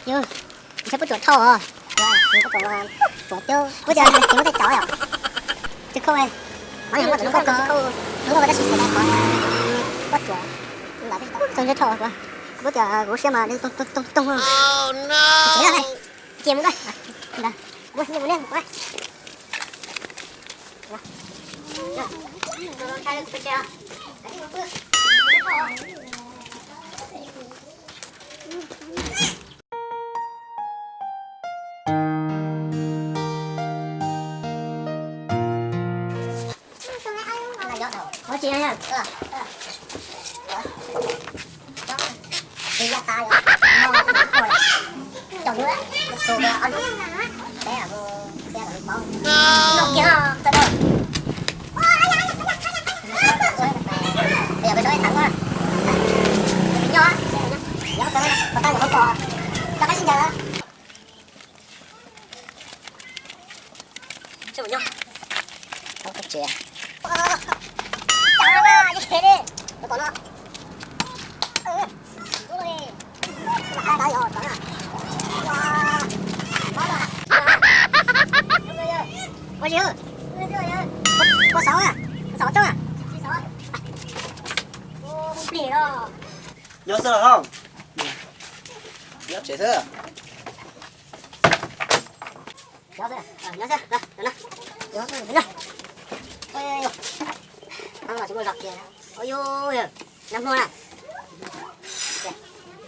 Yus, ntshe puab tsuam dhau os. Puab tias tsis muaj tej cov yom. Tsis khauj, qhov yog puab tsuam khauj, khauj tab sis xav tias qhov puab tsuam, tau ntshe dhau, kuv tias kuv siab mas li toog toog toog. Cia mus koj, mus nej mus koj. Nyob xwb los hauj, nyob tsev xwb. Nyob xwb, nyob xwb, nyob xwb. Tsis muaj zog kiag. Ua yus, nag hmo na.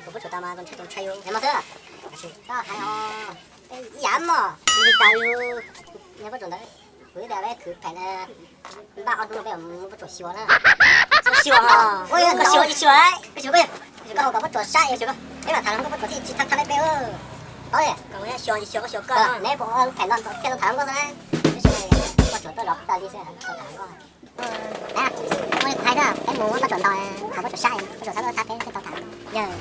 Kuv puab tsuam tas mas tau ntshai tau ntshai yus, nyob xwb. Koj hais os, ib yam mog, li tas yus, nyob puab tsuam ntawd, kuv twb tias peb khwv phem na, npaj ob hnub no peb muab puab tsuam xyuas na. Xyuas, koj xyuas tsis xyuas, koj xyuas, koj haus kom puab tsuam saib, peb mam tham hluas nkauj puab tsuam thiaj tsis tham tham li peb. Paub li, xyuas tsis xyuas koj xyuas koj, neb puas ua phem no thiaj tau tham hluas nkauj xwb na. Tab sis puab tsuam tuaj zov tas li xwb tau tham hluas nkauj. Ua li kuv hais xwb, peb mus muab puab tsuam ntaus, kom puab tsuam saib, puab tsuam txhob tuaj thab peb thiaj tau tham hluas nkauj.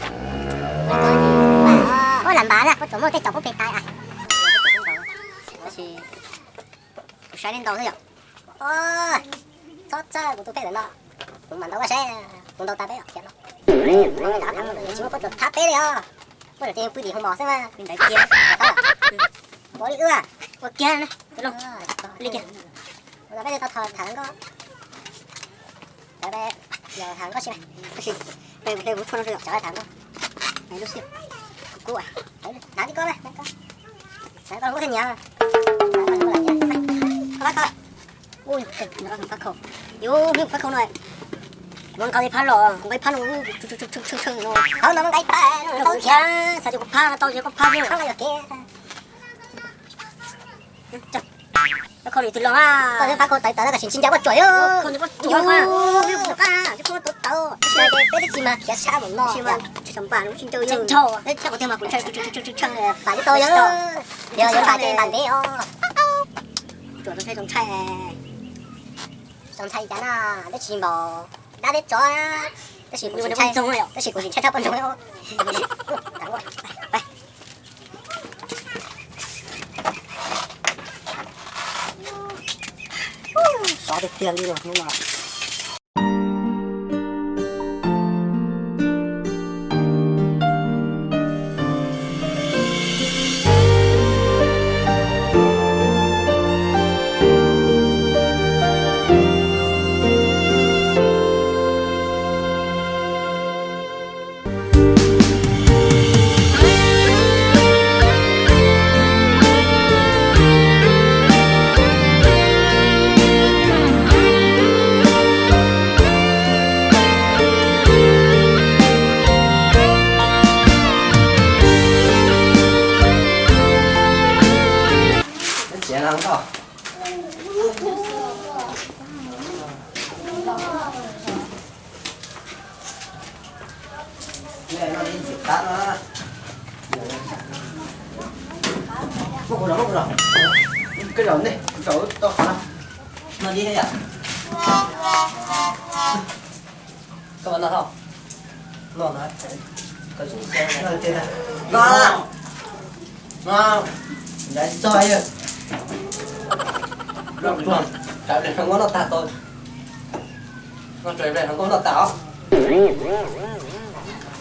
Ua lam npam na, puab tsuam muaj tej cov puab pe tais. Tab sis kuv saib neb ntaus xwb yom. Txhob txhawj, kuv tus phem ntawm no, kuv mam ntaus koj saib, kuv ntaus tas peb khiav no. Tsis muaj puab tsuam thab peb li os. Puab tsuam tias pw tim hoo mos xwb mas. Ua li wb, ua kiag ne, li kiag. Ua peb tau tham hluas nkauj. Cov peb yog tham nkauj si, tab sis peb kuv tshuaj no yog cov tham nkauj. Lub siab kuv kuv hnav tib kob, hnav koj lub thiaj nyiam. Ua koj, ua koj, yus hnub kuv pab khau no, kuv nqa li phab los, kuv nqa phab no, tshee tshee no, kuv xav tias kuv phab no tau ces kuv phab xwb. Koj khau li twg los a? Koj twb phab khau tawv tawv no tam sim tsis ncav puab tsuam yom. Peb twb tsis mas khiav sab mus no. Peb thiaj kuv tiag mas kuv ntshai tshee tshee, pam twb tau yom. Yog yuav pam ces pam ntev os. Tsuam tau ntshai tau ntshai. Tau ntshai cas na, twb tsis npaum dab thiab tsov, tab sis kuv tsis ntshai, tab sis kuv tsis ntshai tshaj poj ntxoog. Sov tiag tiag li los hnub no. Koj mas no, no, no, no, no, txog, no, no, no, no,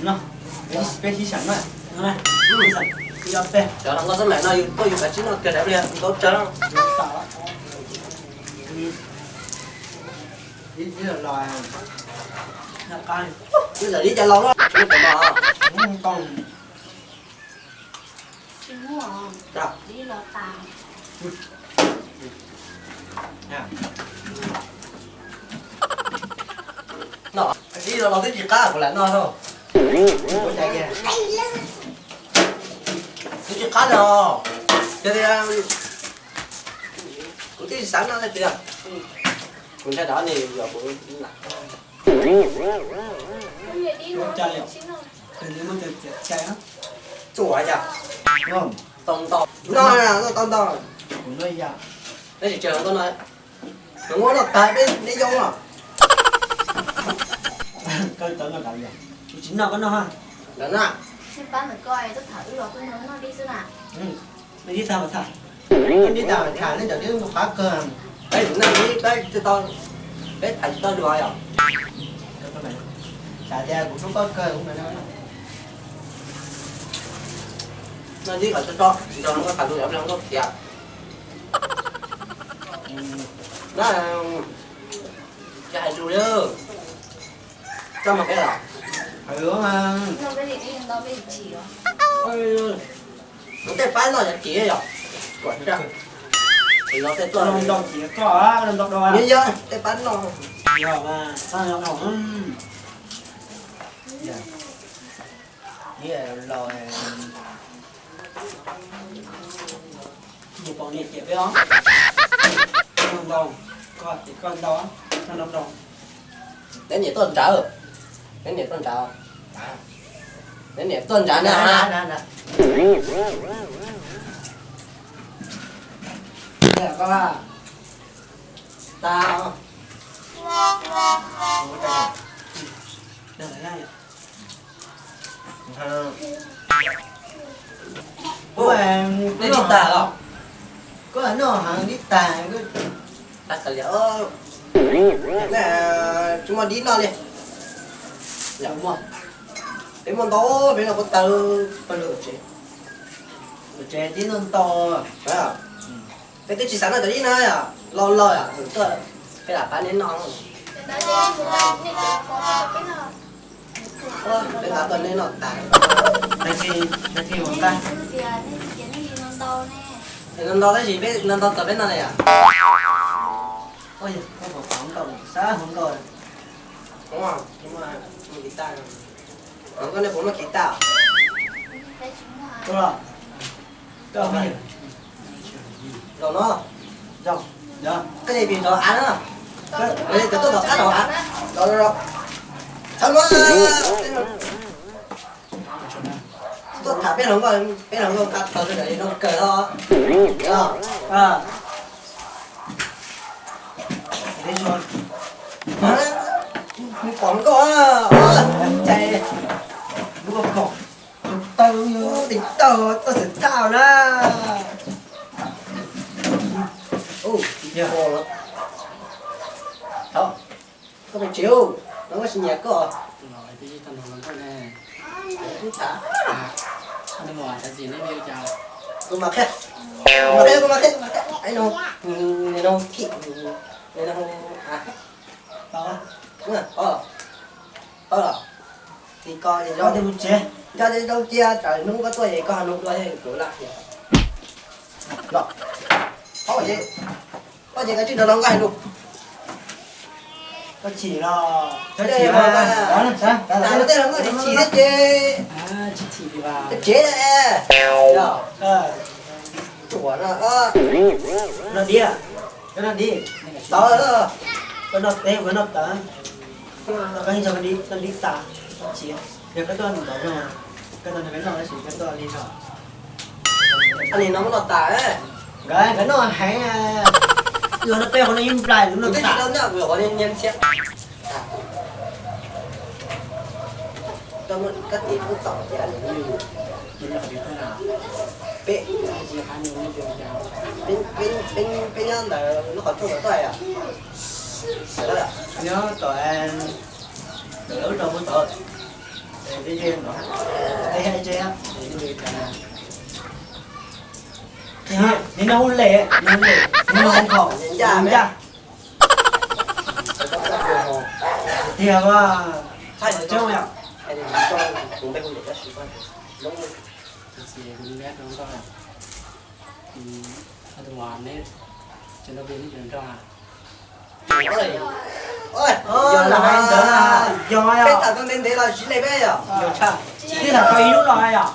no, no, peb sib sam na. Cov hluas nkauj xab maim no yus tuaj yus kav tsij noj kiag daim pliag ntau tsawg. Ib cov laus los. No, ib los los twb tsis qab kuv lam noj lauj. Twb tsis qab no. Yog tias kuv twb xav noj tiag. Kuv ntshai dov ne, yog kuv lam txuas cas. Tau ntau. Tab sis tseem hluas nkauj no, hluas nkauj noj tag peb neb yoo os. Kuv tsis noj koj noj. Ntawm na. Nej pab ntawm koj, tuaj tham wb los tuaj nrog noj dib xwb na. Dib tag mas tham. Dib tag mas tham, nej cov dib qab kawg. Peb noj dib peb tsis tau, peb tham tsis tau dua yom. Xav tias kuv hlub koj kawg. Noj dib kom tso tso, nrog hluas nkauj tham lus, nrog hluas nkauj khiav. Na, tsis hais lus li. Txoj mas peb los. Tej pab noj yog txiv yom. Kuam tsa. Los tej tuaj. Yog tej pab noj. Mus pom niam tias peb os. Noj ntau, koj tias koj ntau, noj ntau ntau. Neb niam tuaj ntsawv, neb niam tuaj ntsawv, neb niam tuaj ntsawv na. Koj tas. Kuv noj, neb dib tag los? Kuv noj heev dib tag. Tsis muaj dib noj li. Peb muaj ntau, peb noj pob taws pawg lug tsev. Tsev dib noj ntau. Peb twb tsis xav noj cov dib no yom, laus laus yom, tuaj peb lam pab neb noj. Peb tab tuaj neb noj tas. Noj ntau tab sis peb noj ntau txog peb noj li yom. Xab hluas nkauj, hluas nkauj, nej puas muaj kiv taj? Los no, koj pim rau av na. Cov tuaj tom qab rau av. Los, los, los. Txhob luag. Tuaj tham peb hluas nkauj, peb hluas nkauj nqa taws rau li no kawg los. Nws pom nkauj, cais, lub koj kom, tus taw, tus taw txoj xwm thaj na. Ua, koj pem tsev, no koj tsis nyiam koj. Kuv mam qhia, kuv mam qhia, kuv mam qhia, kuv mam qhia, ai no, no, no, a, tau, tau los, tsis ko, nco ces zoo cia tsam hnub koj tuaj ces koj ho nug dua thiab kuv laj thiab. Los, pab ces, pab ces koj tsis nrog hluas nkauj hais lus. Koj chim los, koj chim mas, tej hluas nkauj tsis chim thiab ces, tsis chim, koj tsev, yog, tsuas no, noj dib, koj noj dib, tau, koj noj teb, koj noj tawv, koj noj dib tas, koj chim, yog koj tuaj ntawd zoo, koj tuaj nrog peb noj tab sis koj tuaj li no. Nkawd, nkawd noj heev, yog no peb qhov no ib nplais lub no tas. Peb, peb nyob ntawd lub qhov rooj tod tuaj yom? Nyob tom, tom lub rau pem tod. Neb noj hauv lem, neb noj hauv khaum, neb ncaj. Tiag, thaij tseeb yom. Tus uas neb, neb nrog. Yog los hais ntawd, yog peb tham tau ntev ntev los tsis le peb yom. Twb tham tau ib lub los yom.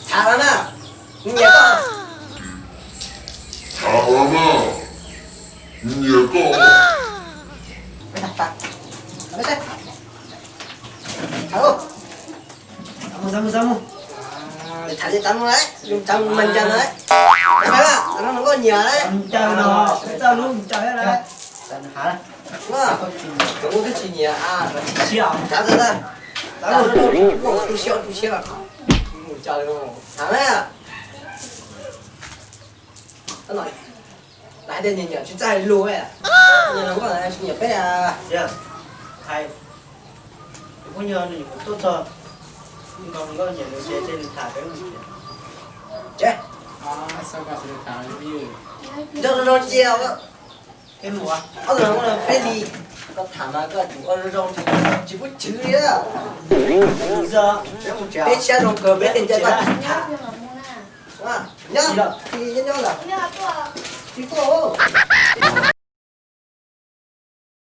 Tham los na, nyiam koj. Tham los na, nyiam koj. Tham los. Xav mus, xav mus, xav mus. Tham li tham mus lawm, tham mus mas ncaws lawm. Tham lawm, tham no nws koj nyiam lawm. Ncaws no, txawj lub ncaws lawm. Tham lawm. Tham lawm, tham lawm. Tham lawm, tham lawm. Tham lawm. Lawv hais tias nyiam nyiam tsis txawj hais lus, nyiam los koj tsis nyiam peb. Hais, tus phooj ywg nws yuav tuaj txog nkaus nws koj nyiam nws ces nws tham peb mus. Ces nrog zoo zoo cia. Ob tug no peb li, koj tham mas koj ua zoo zoo tsis pub chwv li. Peb siab zoo kawg peb thiaj nco koj tham. Nyob, nyob lawm. Tsis tuaj.